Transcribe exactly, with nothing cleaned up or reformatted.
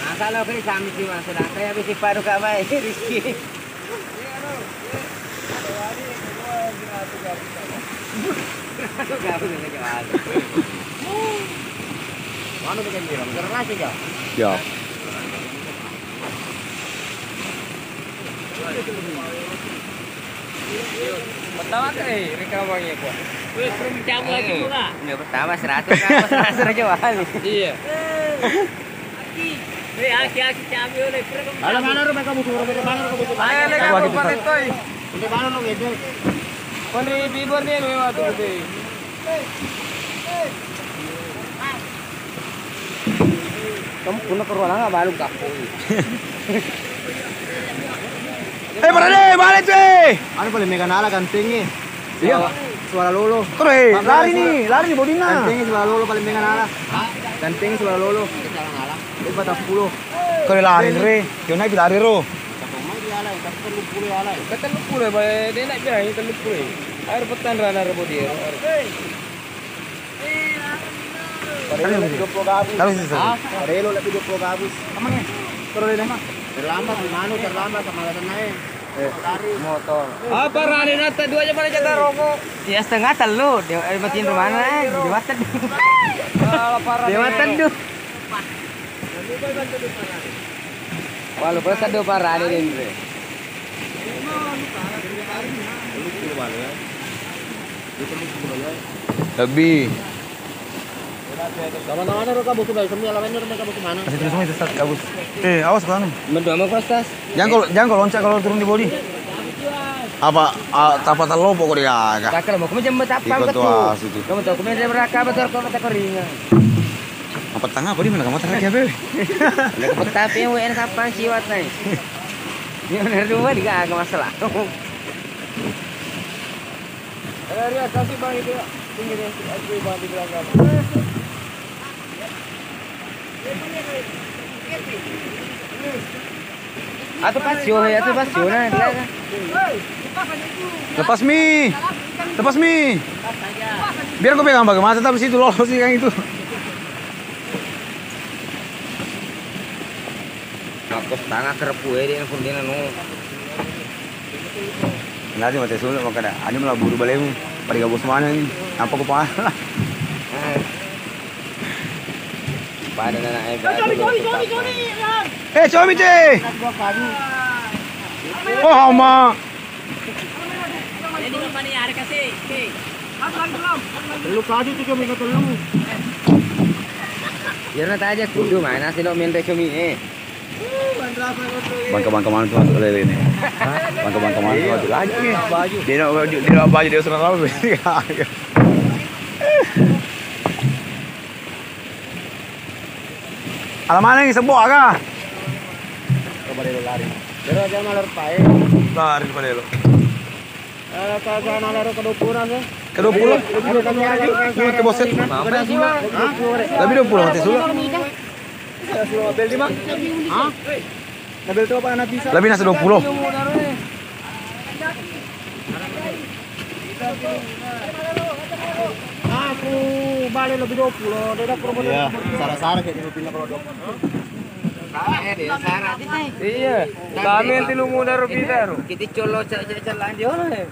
Masalah kali sami sih, Mas, sedang saya habis sifat tu, Kak, baik. Rezeki. Mana dengan dia? Keras aja. Ya. Pertama kali rekamannya, Pak. Weh, perlu cabut lagi pula. Ya, pertama seratus, seratus aja, Bang. Iya. Weh, aki-aki cabut oleh perlu. Halo, mana rumah kamu? Suruh ke mana rumah kamu? Ayo, lagi apa, Pak Letoy? Untuk mana lo gitu? Kon di bibir ni, lo waktu itu. Kamu pernah ke ruangan nggak, baru kapok. Eh, Parade, balik, cuy. Anu paling mega nala ganteng ni. Iya. Suara, suara lolo. Terus, eh, lari ni, lari ni, bodi na. Ganteng ni suara lolo paling mega nala. Ganteng ni suara lolo. Lima belas puluh. Kau lari, Re. Kau naik lari, Ro. Kata lupa ya, baik. Dia nak bilang, kata lupa. Air petang rana rebodi, Ro. Taruh situ. Taruh situ. Hah? Ada elok lagi dua puluh gabus. Aman ya? Terus deh. Terlambat, manu terlambat sama alasan lain. Eh, motor. Apa rani nata dua jam mana jatah rokok? Ya setengah telu, dia, eh, matiin rumah na, eh, di mata. Dia mata tu. Walaupun satu parah ni, Dendra. Lebih. Sama-sama ni, Roka, buku baik. Semua lawan ni, Roka, buku mana? Masih terus, masih sesat, kabus. Eh, awas, Bang. Berdua sama, Kostas. Jangan kalau, jangan kalau loncat kalau turun di bodi. Apa, ah, tapa terlopok kok dia, Kak? Tak kalau mau, kamu jangan bertapa. Ikut betul. Tuas itu. Kamu tahu, kamu dari belakang, betul, kamu tak keringat. Apa tengah apa di mana? Kamu tengah apa? Ada kepeta P W N kapan siwat ni? Yang ada dua juga ada masalah. Eh, Ria, kasih bang itu, ya. Sini, sini, sini, bang di belakang. Atu pasio, atu pasio na, dia kan. Lepas mi. Lepas mi. Biar kau pegang bagaimana, tetap di situ lolos sih yang itu. Ngapus tangan kerepu, eh, dia pun dia nanu. Nanti mati sulit makan dah. Ada malah buru balemu. Pada gabus mana ni? Apa kepala? Pada anak, eh, baru. Eh, cobi, cobi, cobi, cobi, Ran. Eh, cobi, cik. Oh, hama. Jadi, apa ni? Ada kasih. Okey. Telu kali tu, cobi, telu. Biar nanti aja kudu mana sih lo main cobi, eh. Bangka-bangka mana tu masuk lele ni? Hah? Bangka-bangka mana tu masuk lagi? Dia nak baju, dia nak baju dia seorang lama. Alamak ni sebok kah? Kau boleh lari. Dia jangan lari pakai. Lari pada elok. Eh, kagak ada lari ke dua puluh orang ke? Ke dua puluh? Ada kami ada. Lu ke bosen? Hah? Lebih dua puluh nanti sudah. Sudah bel di mana? Hah? Nabel tu apa anak bisa? Lebih nasa dua puluh. Aku balik lebih dua puluh. Dia dah promo. Iya, sara-sara kayak dulu pindah kalau dua puluh. Iya. Kami nanti lu muda rupiah. Kita colok cek-cek jalan dia lah.